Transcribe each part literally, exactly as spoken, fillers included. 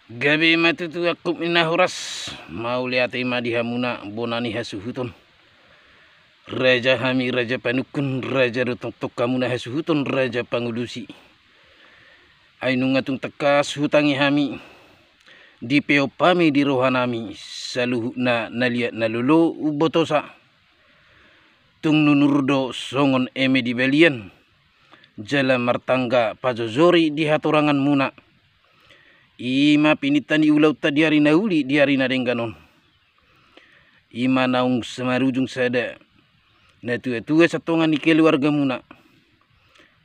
Gabe ma tutu angkup ni na horas, mauliate ma di hamuna bona ni hasuhuton. Raja hami, raja panungkun, raja do tongtong hamuna hasuhuton, raja pangudusi. Ai nunga tung tangkas hutangi hami, dipeop hami di rohanami saluhutna na liat na lolo umbotosa. Tung nunur do songon eme di balian, jala martangga pajojori di hatoranganmuna. I ma pininta ni ulaonta di ari na uli di ari na denggan on. I ma naung samarujung sada natuatua satonga ni keluargamuna.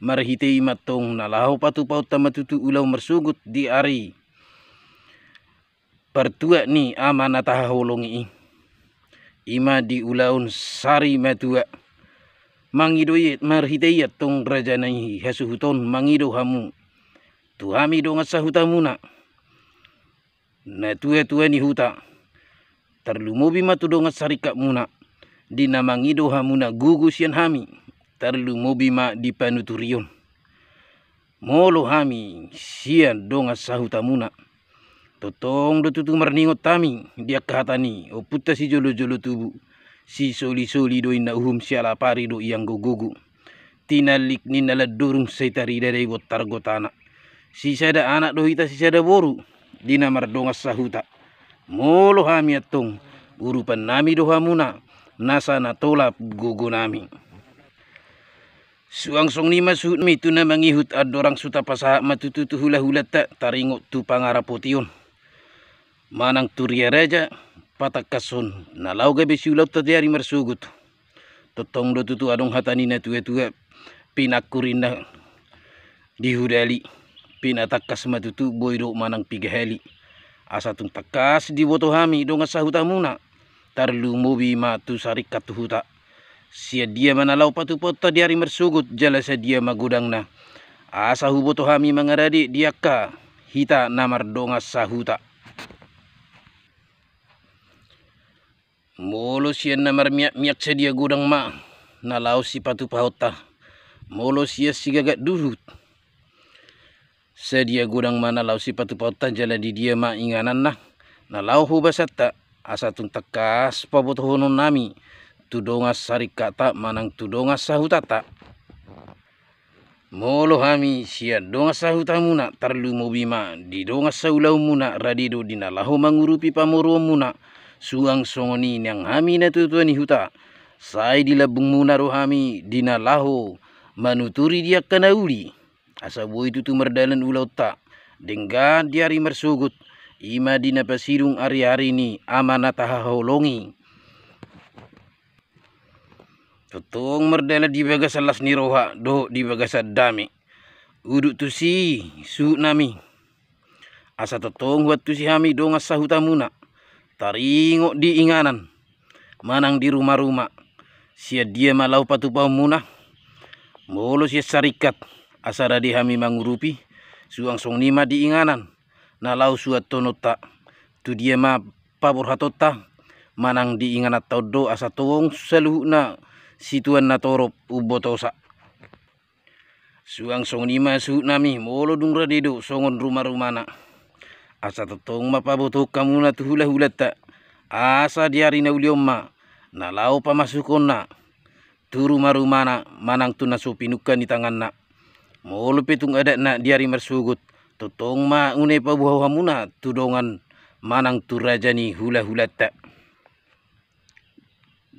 Marhite i ma tong na laho patupaonta ma tutu ulaon marsogot di ari partuat ni ama na tahaholongi i. I ma di ulaon sari matua. Mangido i, marhite i tong raja ni hasuhuton mangido hamu tu hami dongan sahutamuna, natuatua ni huta. Tarlumobi ma tu dongan saringkatmuna, di na mangido hamuna gogo sian hami. Tarlumobi ma di panuturion. Molo hami sian dongan sahutamuna, tongtong do tutu marningot hami di angka hata ni ompunta sijolojolo tubu, sisolisoli do inna uhum, sialap ari do ianggo gogo. Tinallik ninna landorung, sai tarida dai bontar gotana. Sisada anak do hita sisada boru di na mardongan sahuta. Molo hami antong, urupannami do hamuna nasa na tolap gogonami. Suang songon i ma suhutmi tu na mangihut, andorang so tapasahat ma tutu tu hulahulanta taringot tu pangarapotion manang tu ria raja patangkashon na laho gabe siulaonta di ari marsogot. Tongtong do tutu adong hata ni natuatua, pinangkurinna di hudali, pinatangkas ma tutu boi do manang piga hali. Asa tung tangkas diboto hami dongan sahutamuna, tarlumobi ma tu saringkat tu huta. Sian dia ma na laho patupaonta di ari marsogot, jala sadia ma godangna, asa huboto hami mangarade di angka hita na mardongan sahuta. Molo sian na marmiakmiak, sadia godang ma na laho sipatupaonta. Molo sian sigagat duhut, sadia godang ma na laho sipatupaonta, jala di dia ma ingananna na laho hobasanta, asa tung tangkas pabotohononnami tu dongan saringkatta manang tu dongan sahutanta. Molo hami sian dongan sahutamuna, tarlumobi ma di dongan saulaonmuna, rade do di na laho mangurupi pamoruonmuna. Suang songon i nang hami natuatua ni huta, sai di lambungmuna do hami di na laho manuturi di angka na uli, asa boi tutu mardalan ulaonta denggan di ari marsogot, i ma di na pasidung ariari ni ama na tahaholongi. Tongtong mardalan di bagasan las ni roha dohot di bagasan dame. Udut tusi suhutnami, asa tongtong huantusi hami dongan sahutamuna, taringot di inganan manang di rumaruma, sian dia ma laho patupaonmuna. Molo sian saringkat, asa rade hami mangurupi, suang songon i ma di inganan na laho suanhononta, tu dia ma paborhatonta manang di ingananta on do, asa tong saluhutna situan na torop umbotosa. Suang songon i ma suhutnami, molo dung rade do songon rumarumana, asa tongtong ma pabotohon hamuna tu hulahulanta, asa di ari na uli on ma na laho pamasukhonna tu rumarumana manang tu na so pinungka ni tanganna. Molo pe tung adatna di ari marsogot, tongtong ma unang paboahon hamuna tu dongan manang tu raja ni hulahulanta.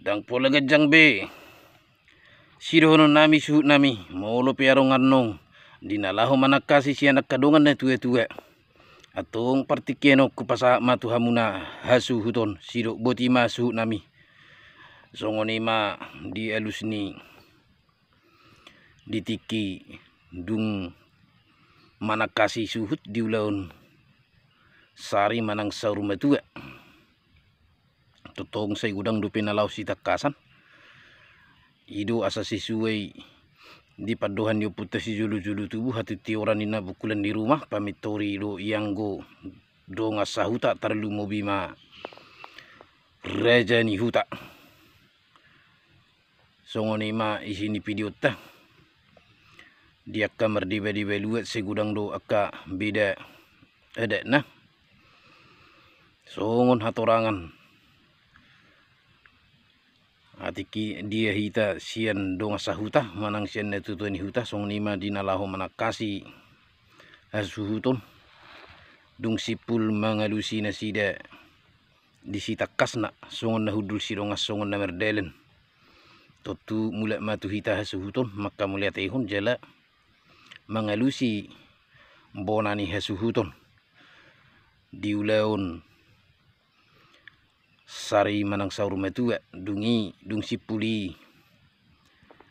Ndang pola ganjang be sidohononnami suhutnami, molo pe adong annon di na laho manangkasi sian angka dongan natuatua, antong partingkian on hupasahat ma tu hamuna hasuhuton. Sidok boti ma suhutnami, songon i ma di alus ni di tingki dung manangkasi suhut di ulaon sari manang saur matua. Tongtong sai godang dope na laho sitangkasan. I do asa sesuai di pandohan ni ompunta sijolojolo tubu, hatihoron ninna bungkulan ni ruma, pamintori do ianggo dongan sahuta, tarlumobi ma raja ni huta. Songon i ma isi ni videonta. Di angka mardebadeba luat, sai godang do angka beda adatna. Songon hatorangan, atik i dia hita sian dongan sahuta manang sian natuatua ni huta, songon i ma di na laho manangkasi hasuhuton, dung simpul mangalusi nasida di sitangkasna, songon na hundul sidongan songon na mardalan. Tontu mulak ma tu hita hasuhuton mangkamauliatehon jala mangalusi bona ni hasuhuton di ulaon sari manang saur matua. Dung i, dung simpul i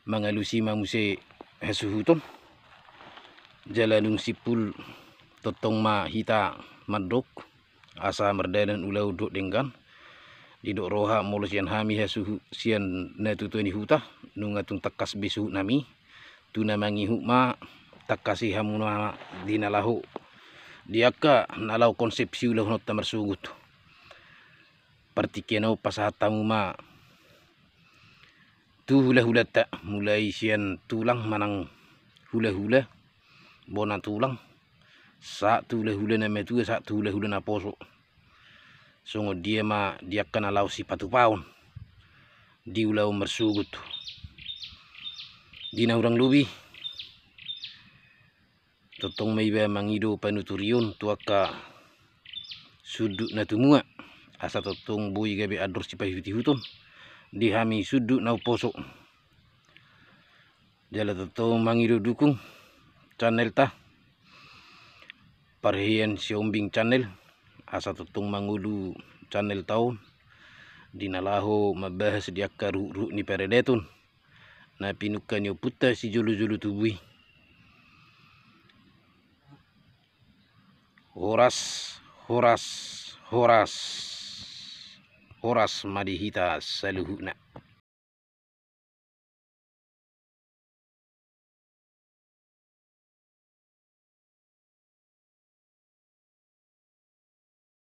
mangalusi ma muse hasuhuton, jala dung simpul tongtong ma hita mandok asa mardalan ulaon dohot denggan. Didok roha molo sian hami hasuhu-, sian natuatua ni huta, nunga tung tangkas be suhut nami, tu na mangihut ma tangkasi hamu na di na laho, di angka na laho konsep siulahononta marsogot. Partingkian on pasahat hamu ma tu hulahulanta, mulai sian tulang manang hulahula, bona tulang, sahat tu hulahula na matua, sahat tu hulahula na poso. Songon dia ma di angka na laho sipatupaon di ulaon marsogot. Di na hurang lobi, tongtong ma iba mangido panuturion tu angka sundut na tumua, asa tongtong boi gabe andor sipaihutihuton di hami sundut na umposo. Jala tongtong mangido dukung channelta, Parhian Siombing Channel, asa tongtong mangolu channelta on di na laho mambahas di angka ruhutruhut ni paradaton na pinungka ni ompunta sijolojolo tubu i. Horas, horas, horas. Horas ma di hita saluhutna.